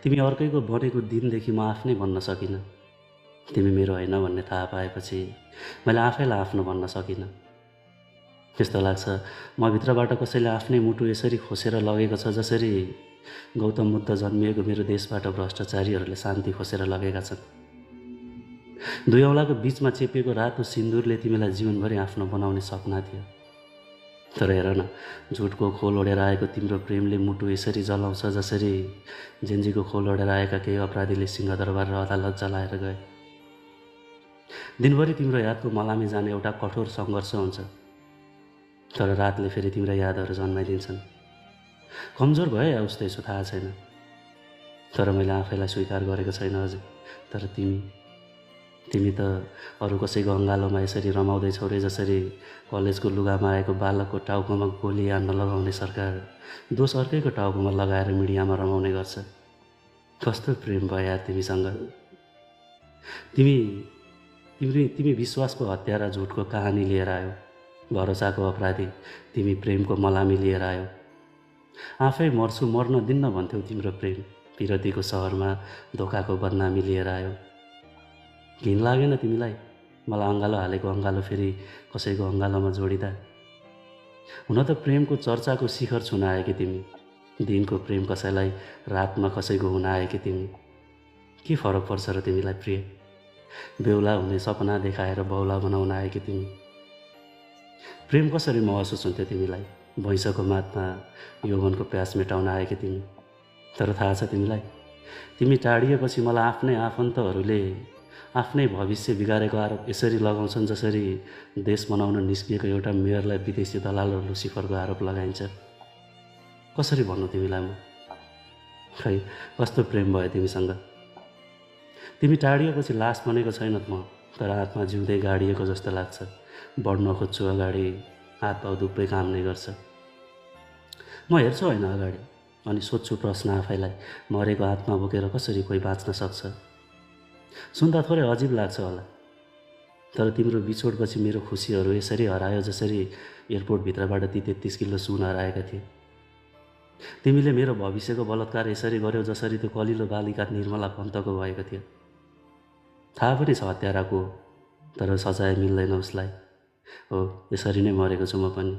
तिमी अर्कैको बनेको दिनदेखि म आफ्नै भन्न सकिनँ। तिमी मेरो होइन भन्ने थाहा पाएपछि मैले आफैलाई आफ्नो भन्न सकिनँ। यस्तो लाग्छ म भित्रबाट कसैले आफ्नै मुटु यसरी खोसेर लगेको छ जसरी गौतम बुद्ध जन्मिएको मेरो देशबाट भ्रष्टाचारीहरूले शान्ति खोसेर लगेका छन्। दुई औँलाको बिचमा चेपिएको रातो सिन्दुरले तिमीलाई जीवनभरि आफ्नो बनाउने सपना थियो। तर हेर न, झुटको खोल ओढेर आएको तिम्रो प्रेमले मुटु यसरी जलाउँछ जसरी जेन्जीको खोल ओढेर आएका केही अपराधीले सिंहदरबार र अदालत जलाएर गए। दिनभरि तिम्रो यादको मलामी जाने एउटा कठोर सङ्घर्ष हुन्छ, तर रातले फेरि तिम्रा यादहरू जन्माइदिन्छन्। कमजोर भए या उस्तै छु थाहा छैन, तर मैले आफैलाई स्वीकार गरेको छैन अझै। तर तिमी त अरू कसैको अँगालोमा यसरी रमाउँदैछौ रे जसरी कलेजको लुगामा आएको बालकको टाउकोमा गोली या नलगाउने सरकार दोष अर्कैको टाउकोमा लगाएर मिडियामा रमाउने गर्छ। कस्तो प्रेम भयो यार तिमीसँग। तिमी विश्वासको हत्यारा झुटको कहानी लिएर आयो, भरोसाको अपराधी तिमी प्रेमको मलामी लिएर आयो। आफै मर्छु मर्न दिन्न भन्थ्यौ तिम्रो प्रेम पिरतीको सहरमा धोकाको बदनामी लिएर आयो। घिन लागेन तिमीलाई मलाई अँगालो हालेको अँगालो फेरि कसैको अँगालोमा जोडिँदा? हुन त प्रेमको चर्चाको शिखर छुन आएकी तिमी, दिनको प्रेम कसैलाई रातमा कसैको हुन आएकी तिमी। के फरक पर्छ र तिमीलाई प्रिय? बेहुला हुने सपना देखाएर बहुला बनाउन आएकी तिमी। प्रेम कसरी महसुस हुन्थ्यो तिमीलाई? भैँसको मातमा यौवनको प्यास मेटाउन आएकी तिमी। तर थाहा छ तिमीलाई, तिमी टाढिएपछि मलाई आफ्नै आफन्तहरूले आफ्नै भविष्य बिगारेको आरोप यसरी लगाउँछन् जसरी देश बनाउन निस्किएको एउटा मेयरलाई विदेशी दलाल र लुसिफरको आरोप लगाइन्छ। कसरी भन्नु तिमीलाई म? खै कस्तो प्रेम भयो तिमीसँग। तिमी टाढिएपछि लास बनेको छैन म, तर आत्मा जिउँदै गाडिएको जस्तो लाग्छ। बढ्न खोज्छु अगाडि, हात पाउ दुब्बै काम नै गर्छ। म हेर्छु होइन अगाडि अनि सोध्छु प्रश्न आफैलाई, मरेको आत्मा बोकेर कसरी कोही बाँच्न सक्छ? सुन्दा थोरै अजिब लाग्छ होला, तर तिम्रो बिछोडपछि मेरो खुसीहरू यसरी हरायो जसरी एयरपोर्टभित्रबाट ती 33 किलो सुन हराएका थिए। तिमीले मेरो भविष्यको बलात्कार यसरी गर्यौ जसरी त्यो कलिलो बालिका निर्मला पन्तको भएको थियो। थाहा पनि छ हत्याराको, तर सजाय मिल्दैन उसलाई। हो यसरी नै मरेको छु म पनि।